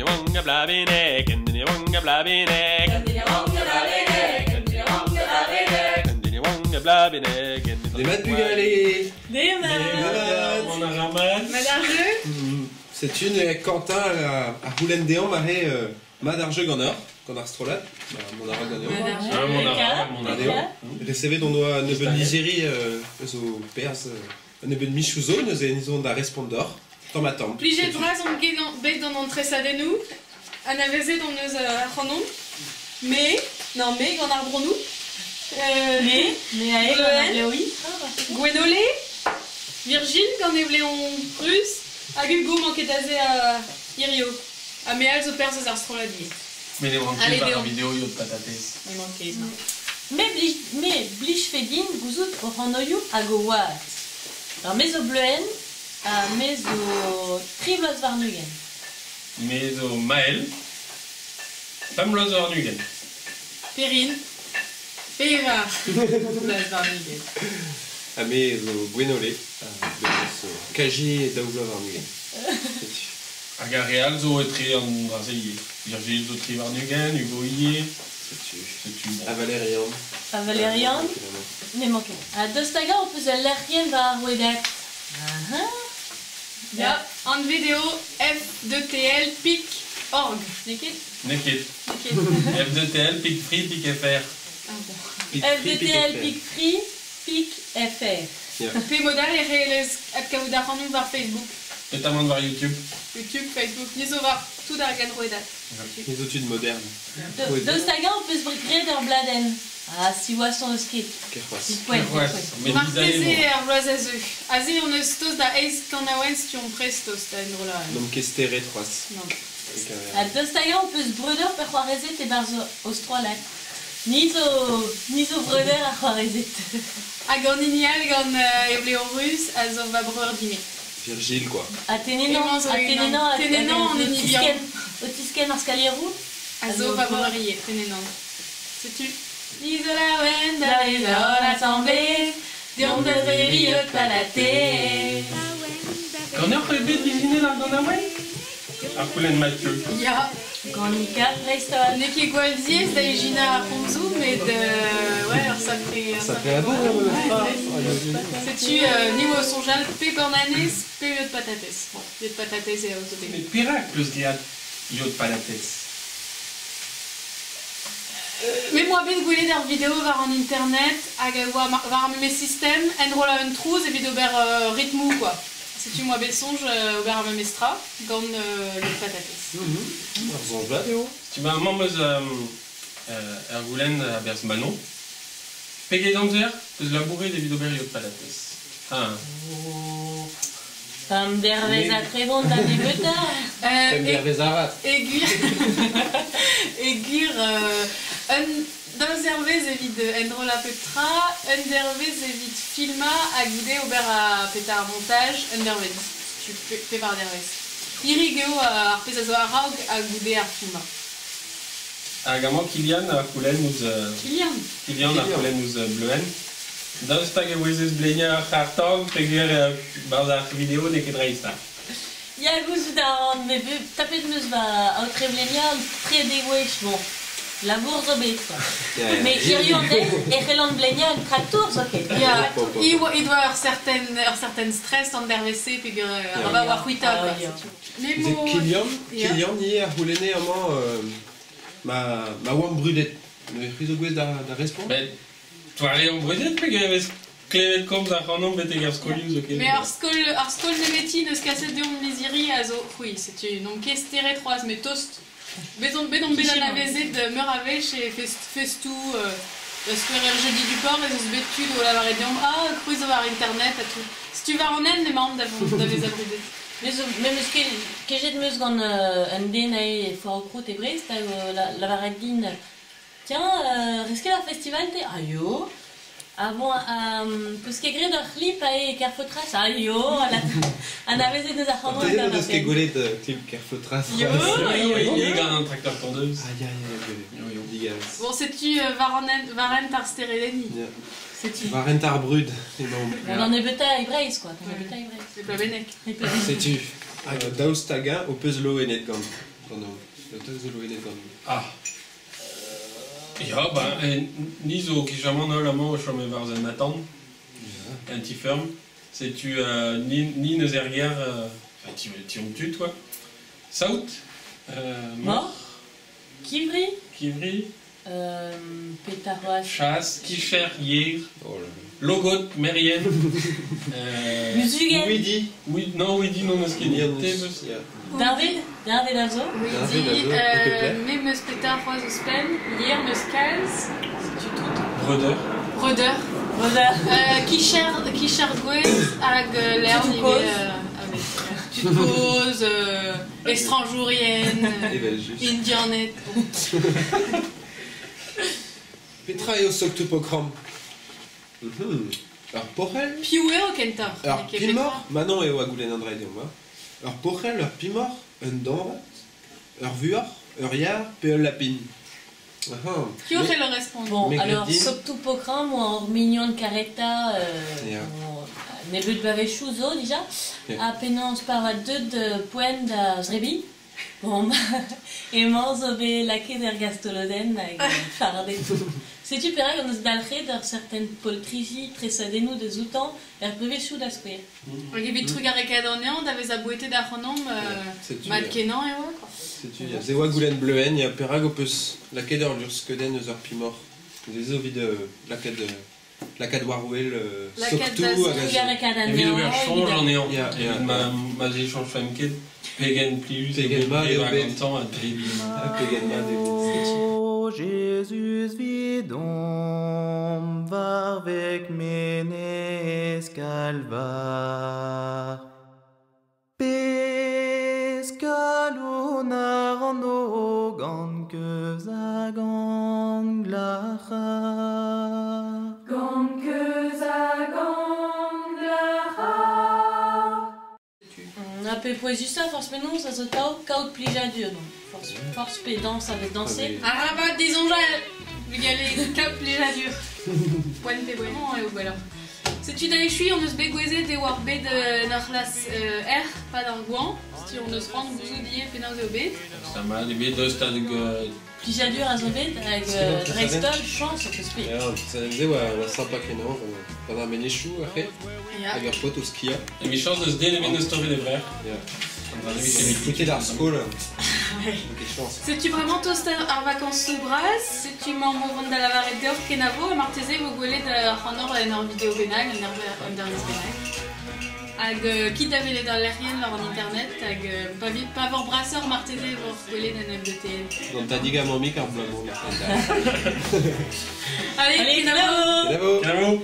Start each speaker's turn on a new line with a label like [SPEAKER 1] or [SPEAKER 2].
[SPEAKER 1] Kendinewange blabine, kendinewange blabine, kendinewange blabine,
[SPEAKER 2] Demat bugale.
[SPEAKER 3] Demat.
[SPEAKER 1] Mon aramat.
[SPEAKER 3] Madarjeu.
[SPEAKER 2] C'est une Quentin a c'houlenn dezhañ mare mat ar jeu gant ur, gant ar strollad, mon ara ganeomp.
[SPEAKER 1] Ah, mon ara, mon ara.
[SPEAKER 2] Resevet on doa nebeud lizhiri eus o perzh, nebeud michoù zo, neuze nizon da respont deoc'h, tamm ha tamm.
[SPEAKER 3] Plijet bras on get bet gant an tresadennoù, anavezet on eus ac'hanomp. Me, non, me gant ar bronnoù.
[SPEAKER 4] Me, me ae gant ar bleoui.
[SPEAKER 3] Gwenole, Virgile gant e vleon ruz, hag Hugo manket aze a hirio. Ha me all zo perzh eus ar strollad ivez.
[SPEAKER 1] Met ne oan
[SPEAKER 3] Allez,
[SPEAKER 1] ket war ar
[SPEAKER 3] deomp.
[SPEAKER 1] video yod patatez.
[SPEAKER 3] Ne mank ket, non.
[SPEAKER 4] Me blij, me blijfe din gouzout hoc'h anvioù hag o oad. Ur me zo Bleuenn ha me zo 23.
[SPEAKER 1] Me zo Mael, 25.
[SPEAKER 3] Perrine, 24.
[SPEAKER 2] Ha me zo Gwenole, ha bet eus kaji 22. Setu.
[SPEAKER 1] Hag ar re all zo etre an dra-se ivez. Virgile zo 23, Hugo ivez.
[SPEAKER 2] Setu.
[SPEAKER 1] Setu, bon.
[SPEAKER 2] Ha Valerian.
[SPEAKER 4] Ha Valerian, ne mank ket. Ha daoust hag-eñ ho peus ul lec'hienn war ar rouedad? Aha.
[SPEAKER 3] Ya, anvet eo F2TL pik org, n'eo ket?
[SPEAKER 1] N'eo ket.
[SPEAKER 3] N'eo ket.
[SPEAKER 1] F2TL pik free pik fr.
[SPEAKER 3] Ah bon.
[SPEAKER 2] Pik free, pik
[SPEAKER 4] F2TL
[SPEAKER 2] FR.
[SPEAKER 4] pik free pik fr.
[SPEAKER 2] Ya.
[SPEAKER 3] Pe mod all e c'hellez adkavout ac'hanomp war Facebook.
[SPEAKER 1] Notamment war YouTube.
[SPEAKER 3] YouTube, Facebook, ni zo war tout ar genrouedad.
[SPEAKER 2] Ni zo tud modern.
[SPEAKER 4] Daoust hag-eñ ho peus graet ur bladenn? Ah, siwazh hon eus ket.
[SPEAKER 2] Kerc'hoazh.
[SPEAKER 4] Poent,
[SPEAKER 1] Kerc'hoazh.
[SPEAKER 4] poent.
[SPEAKER 1] Met
[SPEAKER 3] Marteze
[SPEAKER 1] dizale
[SPEAKER 3] ar bloaz a zeu. Aze hon eus tost da eizh kanaouenn stuomp prest tost da enrollañ.
[SPEAKER 2] N'omp ket stered c'hoazh.
[SPEAKER 3] Non.
[SPEAKER 4] Ha daoust hag-eñ ho peus breudeur pe c'hoarezed e-barzh ho strollad? Ni zo, ni zo breudeur ha c'hoarezed.
[SPEAKER 3] Hag an hini all gant e vlev ruz a zo va breur dime.
[SPEAKER 2] Virgile, quoi.
[SPEAKER 4] Ha Tenenan,
[SPEAKER 3] Emañ zo
[SPEAKER 4] ha
[SPEAKER 3] unan.
[SPEAKER 4] Tenenan, hag
[SPEAKER 3] Tenenan an
[SPEAKER 4] o
[SPEAKER 3] hini bihan.
[SPEAKER 4] tiskenn, o tiskenn ar skalieroù?
[SPEAKER 3] A zo va breur ivez, Tenenan. Setu. Ni zo laouen da
[SPEAKER 4] Da
[SPEAKER 3] vezañ
[SPEAKER 4] vezañ
[SPEAKER 3] holl
[SPEAKER 4] asambles, deomp da zebriñ yod palatez.
[SPEAKER 1] Ganeoc'h eo bet ijinet ar ganaouenn? A c'houlenn Mathieu.
[SPEAKER 3] Ya.
[SPEAKER 4] Gant Mika dreist-holl.
[SPEAKER 3] N'eo ket gwall diaes da ijinañ ar c'homzoù, met ouais, ur sapre, ur
[SPEAKER 2] Sapre
[SPEAKER 3] sapre
[SPEAKER 2] labour,
[SPEAKER 3] labour.
[SPEAKER 2] memestra.
[SPEAKER 3] Setu ni oa o soñjal pe bananez pe yod patatez. Bon, yod patatez eo zo bet.
[SPEAKER 1] Met perak peus graet yod palatez?
[SPEAKER 3] Me 'moa bet gwelet ur video war an internet hag a oa war ar memes sistem enrollañ un trouz evit ober ritmoù quoi. Setu 'moa bet soñj ober ar memes tra gant yod patatez.
[SPEAKER 2] Ur soñj vat eo.
[SPEAKER 1] Setu ma mamm eus ur goulenn a-berzh Manon. Pegeit amzer peus labouret evit ober yod palatez? Ha
[SPEAKER 4] Pemp dervezh ha 30 da nebeutañ.
[SPEAKER 2] Pemp dervezh avat.
[SPEAKER 3] E gwir, e gwir un daou zervezh evit enrollañ pep tra, un dervezh evit filmañ ha goude ober ar petra ar montaj, un dervezh. Setu pevar dervezh. Hirik eo ar pezh a zo a-raok ha goude ar filmañ.
[SPEAKER 1] Hag amañ Kilian a c'houlenn ouzh
[SPEAKER 3] Kilian?
[SPEAKER 1] Kilian a c'houlenn ouzh Bleuenn. Daoust hag e ouezez bleniañ ur c'harr-tan peogwir 'barzh ar video n'eo ket dreist ha.
[SPEAKER 4] Ya, gouzout a ran, met tapet 'm eus va aotre-bleniañ trede gwech. Bon, labour zo bet, quoi. Met hiziv an deiz e c'hellan bleniañ un traktour zoken.
[SPEAKER 3] Ya, he oa he doa ur certain ur certain stress an dervezh-se peogwir a oa c'hwitañ quoi. Me 'mo
[SPEAKER 2] Kilian,
[SPEAKER 3] Ya.
[SPEAKER 2] Kilian ivez a c'houlenne amañ ma ma oamp brudet. C'hwi zo gouest da da respont?
[SPEAKER 1] Met doare omp brudet peogwir e vez klevet komz ac'hanomp betek ar skolioù zoken.
[SPEAKER 3] Mais ar skol ar skol nemeti n'eus kaset deomp lizhiri a zo c'hwi. Setu n'omp ket steret c'hoazh met tost. Bet on bet omp bet anavezet meur a wech e fest festoù da skouer er Jeudi du Port ez eus bet tud o lavaret deomp ah c'hwi zo war internet ha tout. Setu war an hent emaomp da vont da vezañ brudet.
[SPEAKER 4] Me zo me 'meus ket kejet 'meus gant un den aet e Foar-Krout e Brest hag o lavaret din Tiens, rez ket ar festival te? Ah yo! Ah bon, peus ket graet ur c'hlip aze e Kerfotras? Ah yo! Anavezet eus ac'hanon
[SPEAKER 2] Marteze
[SPEAKER 4] gant
[SPEAKER 2] n'o deus ket
[SPEAKER 4] ar
[SPEAKER 2] gwelet klip Kerfotras.
[SPEAKER 3] Yo,
[SPEAKER 1] Yo,
[SPEAKER 3] yo.
[SPEAKER 1] yo, gant an trakteur tondeuse.
[SPEAKER 2] Ah ya, ya, ya,
[SPEAKER 1] Yo, yo.
[SPEAKER 2] digarez.
[SPEAKER 3] Bon, setu war an hent, war hent ar steredenniñ.
[SPEAKER 2] Ya.
[SPEAKER 3] Setu.
[SPEAKER 2] War hent ar brud emaomp.
[SPEAKER 4] On en nebeutañ e Breizh, quoi. D'an nebeutañ e Breizh.
[SPEAKER 3] E Plabenneg.
[SPEAKER 4] E Plabenneg.
[SPEAKER 2] Setu. Hag daoust hag-eñ ho peus loened gant ganeomp? Daoust hag loened gant.
[SPEAKER 1] Ah. Ya, ba, ni zo kijamant holl amañ o chom e-barzh un atant, un ti-feurm. Setu ni neus er gêr, enfin, ti hon tud, quoi. Saout, moc'h,
[SPEAKER 4] Kivri,
[SPEAKER 1] kivri,
[SPEAKER 4] petra c'hoazh?
[SPEAKER 1] Chas, kicher, yer,
[SPEAKER 2] Oh là là.
[SPEAKER 1] Logot, merien.
[SPEAKER 4] Buzhugenn.
[SPEAKER 2] Ouidi.
[SPEAKER 1] Oui, non, ouidi, non, eus ket.
[SPEAKER 2] Ni
[SPEAKER 1] Te meus.
[SPEAKER 2] Ya.
[SPEAKER 4] Dañved, dañved a zo.
[SPEAKER 3] Ouidi,
[SPEAKER 2] Dañved a zo, e pep lec'h.
[SPEAKER 3] me meus petra c'hoazh ouzhpenn, yer meus kalz, setu tout.
[SPEAKER 1] Breudeur.
[SPEAKER 3] Breudeur.
[SPEAKER 4] Breudeur.
[SPEAKER 3] Kicher, kicher gouez hag lern
[SPEAKER 4] Tud
[SPEAKER 3] ivez.
[SPEAKER 4] kozh.
[SPEAKER 3] Avec, tud kozh, estrañjourien,
[SPEAKER 2] Evel-just.
[SPEAKER 3] Indianed.
[SPEAKER 2] Petra eo Soktopokram? Ur porc'hell?
[SPEAKER 3] Piv eo kentoc'h?
[SPEAKER 2] Ur
[SPEAKER 3] N'eo ket
[SPEAKER 2] pimoc'h?
[SPEAKER 3] petra.
[SPEAKER 2] Manon eo a goulenn an dra deomp. Hein. Ur porc'hell, ur pimoc'h, un dañvad, ur vuoc'h, ur yar pe ul lapin? Aha.
[SPEAKER 3] Piv c'hello respont?
[SPEAKER 4] Bon,
[SPEAKER 2] Me
[SPEAKER 4] alors,
[SPEAKER 2] gred din.
[SPEAKER 4] Soktopokram oa ur mignon kareta,
[SPEAKER 2] Ya.
[SPEAKER 4] bon, nebeut bloavezhioù zo dija,
[SPEAKER 2] Ya.
[SPEAKER 4] ha penaos pa oa deuet poent da zrebiñ. Bon, emañ zo bet lakaet er gastolodenn hag fardet. Setu perak hon eus dalc'het ur serten poltriji tresadennoù deus outañ er brevezhioù da skouer.
[SPEAKER 3] Hag evit trugarekaat anezhañ da vezañ bouetet ac'hanomp
[SPEAKER 2] Setu,
[SPEAKER 3] mat
[SPEAKER 2] ya.
[SPEAKER 3] kenañ e oa, quoi.
[SPEAKER 2] Setu, ya. Se oa goulenn Bleuenn, ya, perak ho peus lakaet ur luc'hskeudenn eus ur pimoc'h? Se zo evit lakaat war wel
[SPEAKER 3] Lakaat
[SPEAKER 2] Soktou
[SPEAKER 3] da
[SPEAKER 2] hag a zo.
[SPEAKER 4] Trugarekaat
[SPEAKER 1] Evit
[SPEAKER 4] anezhañ,
[SPEAKER 1] ober soñj
[SPEAKER 4] evit
[SPEAKER 1] anezhañ.
[SPEAKER 2] Ya, ya.
[SPEAKER 1] Evit ma zechañfemp ket pegen plijus eo
[SPEAKER 2] Pegen
[SPEAKER 1] bet
[SPEAKER 2] mat eo
[SPEAKER 1] bevañ
[SPEAKER 2] bet.
[SPEAKER 1] gantañ ha drebiñ.
[SPEAKER 2] Ha pegen mat eo bet.
[SPEAKER 5] O Jezuz 'vidomp war veg menez Kalvar. Pezh kalon a ranno gant keuz ha gant glac'har.
[SPEAKER 3] Gant keuz ha gant glac'har.
[SPEAKER 4] Ha pe pouezusañ forzh penaos a zo tav kaout plijadur. Donc, forzh pe dañs a vez dañset.
[SPEAKER 3] Arabat disoñjal bugale kaout plijadur. Poent pe boent eo gwelloc'h. Setu da echuiñ hon eus bet gouezet eo ar bet en ur c'hlas R, pad ar goañv. Setu hon eus c'hoant gouzout ivez penaos eo bet.
[SPEAKER 1] Sa mat eo bet daoust hag
[SPEAKER 4] Plijadur a zo bet hag
[SPEAKER 2] Skrivañ
[SPEAKER 4] dreist-holl chañs ho peus bet.
[SPEAKER 2] Ya, an tresadenn-se oa sympa kenañ gant ar menezioù aze,
[SPEAKER 3] Ya.
[SPEAKER 2] hag ur paotr o skiañ.
[SPEAKER 1] Emichañs n'eus den ebet n'eus torret e vrec'h.
[SPEAKER 2] Ya.
[SPEAKER 1] An dra nevez evit
[SPEAKER 2] Foutet ar skol. N'eo ket chañs.
[SPEAKER 3] Setu bremañ tost ar vakañsoù bras, setu mañ o vont da lavaret deoc'h kenavo ha marteze vo gwelet ac'hanoc'h en ur video bennak, en ur dervezh bennak. Hag kit da welet al lec'hienn war an internet hag pa vor brasoc'h marteze vor gwelet en MDTN.
[SPEAKER 2] Gant tadig ha mammig ar bloaz-mañ.
[SPEAKER 3] Allez,
[SPEAKER 4] Allez,
[SPEAKER 3] kenavo!
[SPEAKER 2] Kenavo!
[SPEAKER 1] Kenavo!